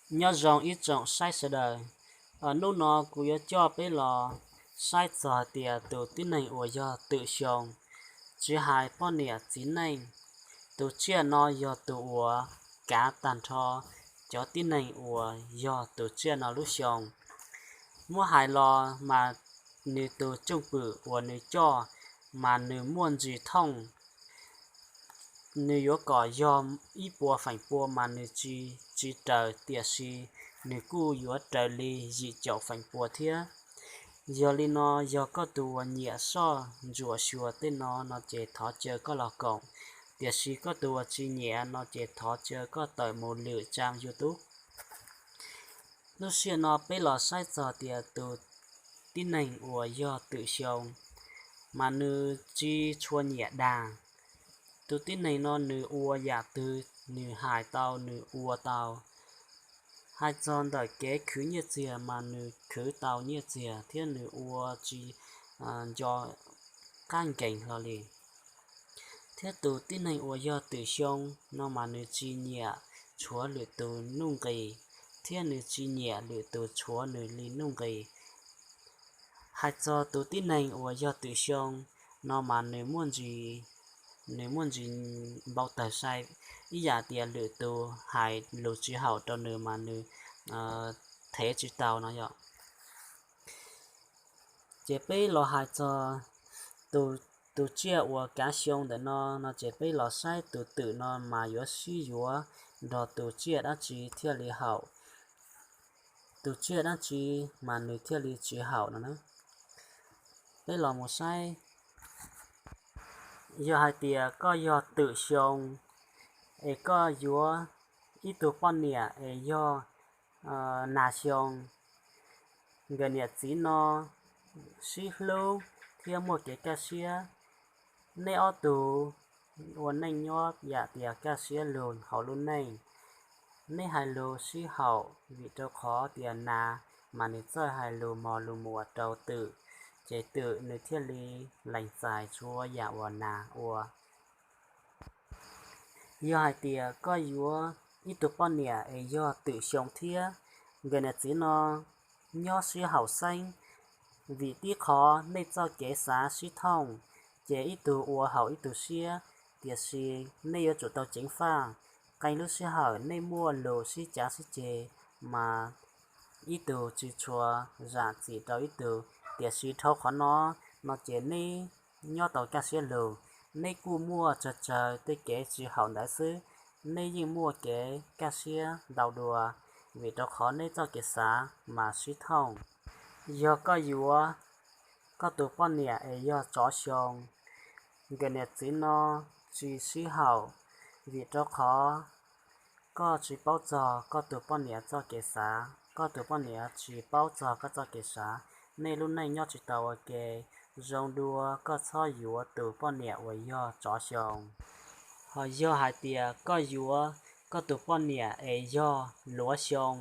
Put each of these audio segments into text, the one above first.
Nyob zoo ib tsoom saib sawv daws, hnub no kuv yuav coj peb los saib txog hais tias tus tib neeg uas yog twm xyoo, tsis hais poj niam txiv neej, tus tsiaj no yog tus uas kav tag nrho cov tib neeg uas yog tus tsiaj no lub xyoo. Muab hais los mas nws tus cwj pwm uas nws coj mas nws muaj ntsis thooj, nws yuav kom yog ib puas feem pua mas nws tsis, tsis raws, tiam sis nws kuj yuav raws li yim caum feem pua thiab. Yog li no, yog koj tus uas nyiam soj ntsuam xyuas tej no no ces thov caw koj los koom, tiam sis koj tus uas tsis nyiam no ces thov caw koj tawm mus lwm tsab YouTube. Lub sij hawm no peb los saib txog tias tus tib neeg uas yog twm xyoo mas nws tsis tshua nyiam dag. Tus tib neeg no nws ua yam twg nws hais tau, nws ua tau. Hais txog ntawm kev khwv nyiaj txiag mas nws khwv tau nyiaj txiag thiab nws ua tsis nco qab nkees hlo li. Thiab tus tib neeg uas yog twm xyoo no mas nws tsis nyiam tshuav lwm tus nuj nqis, thiab nws tsis nyiam lwm tus tshuav nws li nuj nqis. Hais txog tus tib neeg uas yog twm xyoo no mas nws muaj ntsis, nws muaj ntsis npau taws sai, ib yam tias lwm tus hais lus tsis haum rau nws mas nws thev tsis tau no yom. Ces peb los hais txog tus, tus tsiaj uas kav xyoo ntawm no no ces peb los saib tus twm no mas yuav sib yuav nrog tus tsiaj dab tsi thiaj li haum, tus tsiaj dab tsi mas nws thiaj li tsis haum no na. Peb los mus saib, yog hais tias koj yog twm xyoo es koj yuav ib tug poj niam es yog nas xyoo, nkawd niam txiv no sib hlub thiab muaj kev kaj siab. Nej ob tug ua neej nyob yam tias kaj siab lug hauv lub neej. Nej hais lus sib haum vim rau qhov tias nas mas nws txawj hais lus mos lus muas rau twm, ces twm nws thiaj li lees txais txhua yam uas nas ua. Yog hais tias koj yuav ib tug poj niam es yog twm xyoo thiab, nkawd niam txiv no nyob sib haum xeeb, vim tib qhov nej txoj kev xav sib thooj, ces ib tug ua haum ib tug siab, tiam sis nej yuav tsum tau ceev faj. Qee lub sij hawm nej muaj lus sib cav sib ceg mas ib tug tsis tshua zam txim rau ib tug, tiam sis dhau qhov no no ces nej nyob tau kaj siab lug. Nej kuj muaj tsawg tsawg tej kev tsis haum ntawd xwb, nej yeej muaj kev kaj siab ntau dua, vim rau qhov nej txoj kev xav mas sib thooj. Yog koj yuav koj tus poj niam es yog tsov xyoo, nkawd niam txiv no tsis sib haum, vim rau qhov koj tsis paub txog koj tus poj niam txoj kev xav, koj tus poj niam tsis paub txog koj txoj kev xav, nej lub neej nyob tsis tau ua ke. Zoo dua koj txhob yuav tus poj niam uas yog tsov xyoo. Ho yog hais tias koj yuav koj tus poj niam es yog luav xyoo,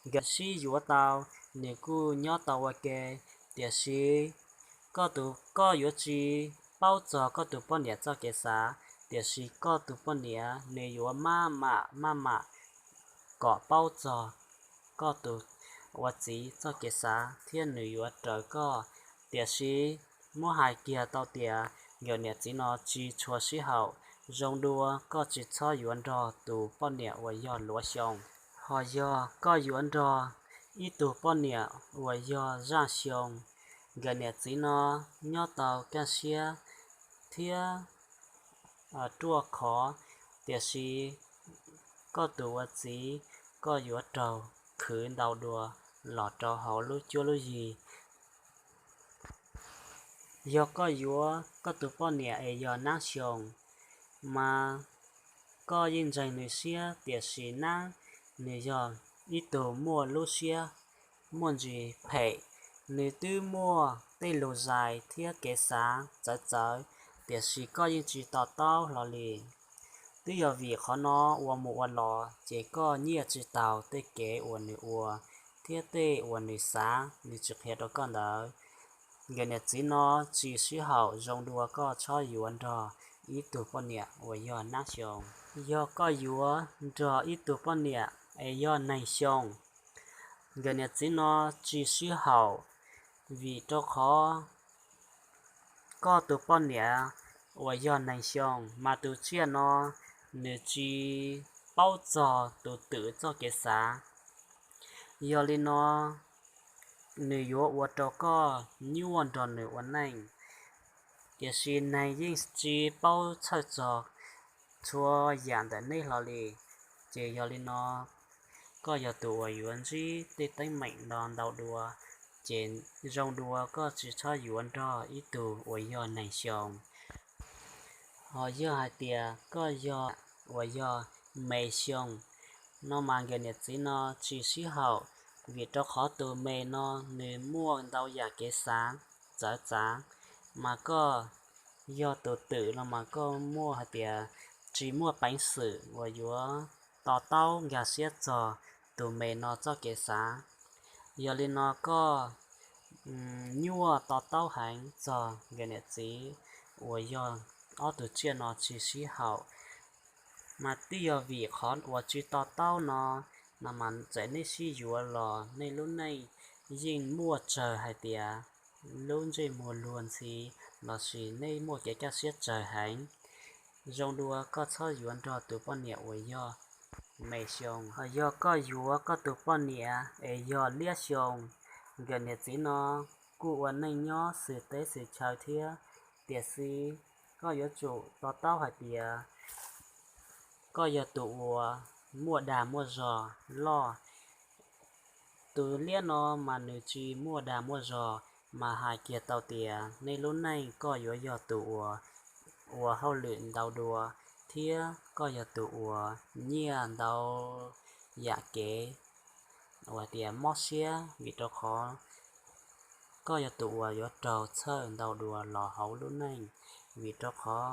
nkawd sib yuav tau, nws kuj nyob tau ua ke, tiam sis koj tus, koj yuav tsis paub txog koj tus poj niam txoj kev xav, tiam sis koj tus poj niam nws yuav maj mam maj mam kom paub txog koj tus ua txiv txoj kev xav thiab nws yuav raws koj. Tiam sis muab hais kiag tau tias nkawd niam txiv no tsis tshua sib haum, zoo dua koj tsis txhob yuav nrog tus poj niam uas yog luav xyoo. Ho yog koj yuav nrog ib tug poj niam uas yog zaj xyoo, nkawd niam txiv no nyob tau kaj siab thiab ruaj khov, tiam sis koj tus ua txiv, koj yuav raug khwv ntau dua los rau hauv lub cuab lub yig. Yog koj yuav koj tus poj niam es yog nab xyoo, mas koj yeej ntseeg nws siab, tiam sis nab nws yog ib tug muaj lub siab muaj ntsis phem, nws twb muaj tej lus zais thiab kev xav txawv txawv, tiam sis koj yeej tsis to taub hlo li. Twb yog vim qhov no ua mus ua los ces koj nyiaj tsis taus tej kev uas nws ua thiab tej uas nws xav nws tsis qhia rau koj ntawd. Nkawd niam txiv no tsis sib haum, zoo dua koj txhob yuav nrog ib tug poj niam uas yog nab xyoo. Yog koj yuav nrog ib tug poj niam es yog neeg xyoo. Nkawm niam txiv no tsis sib haum, vim rau qhov koj tus poj niam uas yog neeg xyoo, mas tus tsiaj no nws tsis paub txog tus twm txoj kev xav. Yog li no nws yuav ua rau koj nyuaj nrog nws ua neej. Tiam sis neeg yeej tsis paub txhawj txog txhua yam ntawm nej hlo li. Ces yog li no koj yog tus uas yuav ntsib tej teeb meem no ntau dua, ces zoo dua koj tsis txhob yuav nrog ib tug uas yog neeg xyoo. Ho yog hais tias koj yog uas yog me xyoo no mas nkawm niam txiv no tsis sib haum, vim rau qhov tus me no nws muaj ntau yam kev xav txawv txav, mas koj yog tus twm los mas koj muaj hais tias tsis muaj peev xwm uas yuav to taub nkag siab txog tus me no txoj kev xav. Yog li no koj nyuaj to taub heev txog nkawm niam txiv uas yog ob tug tsiaj no tsis sib haum. Mas twb yog vim qhov uas tsis to taub no, no mas txawm nej sib yuav los nej lub neej yeej muaj tsawg hais tias lub ntsej muag luag ntxhi lossis nej muaj kev kaj siab tsawg heev. Zoo dua koj txhob yuav nrog tus poj niam uas yog me xyoo. Ho yog koj yuav koj tus poj niam es yog liab xyoo, nkawm niam txiv no kuj ua neej nyob xws teb xws chaw thiab, tiam sis koj yuav tsum to taub hais tias koj yog tus uas muaj dag muaj zog loj. Tus liab no mas nws tsis muaj dag muaj zog, mas hais kiag tau tias nej lub neej koj yuav yog tus uas ua hauj lwm ntau dua, thiab koj yog tus uas nyiaj ntau yam kev uas tias mob siab, vim rau qhov koj yog tus uas yuav raug txhawj ntau dua los hauv lub neej, vim rau qhov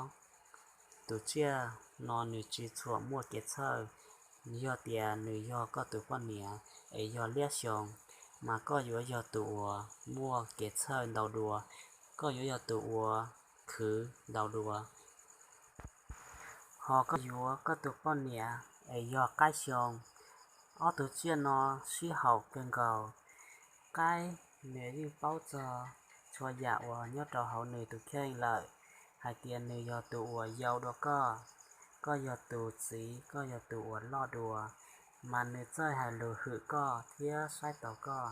tus tsiaj no nws tsis txhuam muaj kev txhawj. Yog tias nws yog koj tus poj niam es yog liab xyoo, mas koj yuav yog tus uas muaj kev txhawj ntau dua, koj yuav yog tus uas khwv ntau dua. Ho koj yuav koj tus poj niam es yog qaib xyoo, ob tug tsiaj no sib haum kawg nkaus. Qaib nws yeej paub txog txhua yam uas nyob rau hauv nws tus kheej lawm, hais tias nws yog tus uas yau dua koj, koj yog tus txiv, koj yog tus uas loj dua, mas nws txawj hais lus hwm koj thiab saib taus koj.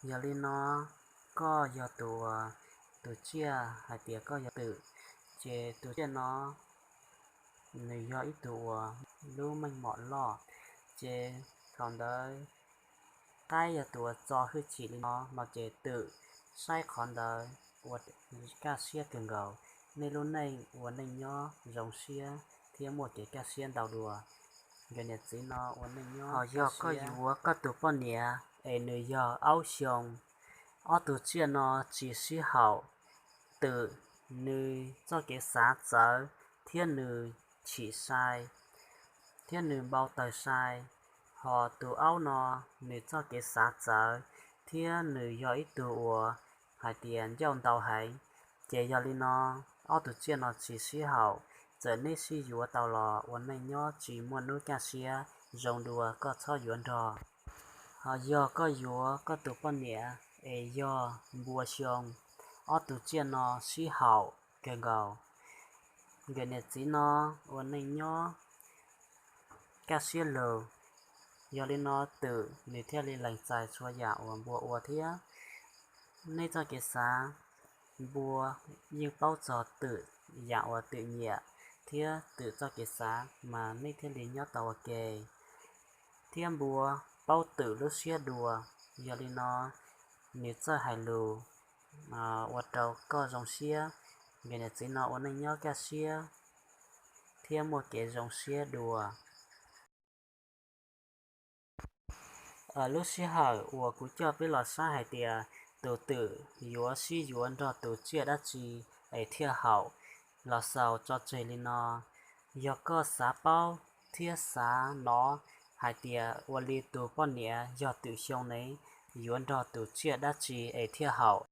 Yog li no koj yog tus uas tus tsiaj hais tias koj yog twm, ces tus tsiaj no nws yog ib tug uas lub meej mom loj, ces thaum ntawd qaib yog tus uas txo hwj chim li no no ces twm saib qhov ntawd ua kaj siab kawg nkaus, nej lub neej ua neej nyob zoo siab thiab muaj kev kaj siab ntau dua. Nkawm niam txiv no ua neej nyob. Ho yog koj yuav koj tus poj niam es nws yog aub xyoo, ob tug tsiaj no tsis sib haum. Twm nws txoj kev xav txawv thiab nws chim sai thiab nws npau taws sai, ho tus aub no nws txoj kev xav txawv thiab nws yog ib tug uas hais tias ncauj ntau heev. Ces yog li no ob tug tsiaj no tsis sib haum, txawm neb sib yuav tau los ua neej nyob tsis muaj hnub kaj siab. Zoo dua koj txhob yuav nrog. Ho yog koj yuav koj tus poj niam es yog npua xyoo, ob tug tsiaj no sib haum kawg nkaus. Nkawm niam txiv no ua neej nyob kaj siab lug, yog li no twm nws thiaj li lees txais txhua yam uas npua ua thiab. Nej txoj kev xav, npua yeej paub txog twm yam uas twm nyiam thiab twm txoj kev xav mas nej thiaj li nyob tau ua ke. Thiab npua paub twm lub siab dua, yog li no nws txawj hais lus ua rau koj zoo siab. Nkawm niam txiv no ua neej nyob kaj siab thiab muaj kev zoo siab dua. Lub sij hawm uas kuv coj peb los saib hais tias tus twm yuav sib yuav nrog tus tsiaj dab tsi es thiaj haum, los xaus tso tseg li no. Yog koj xav paub thiab xav hnov hais tias ua li tus poj niam yog twm xyoo ne, yuav nrog tus tsiaj dab tsi es thiaj haum,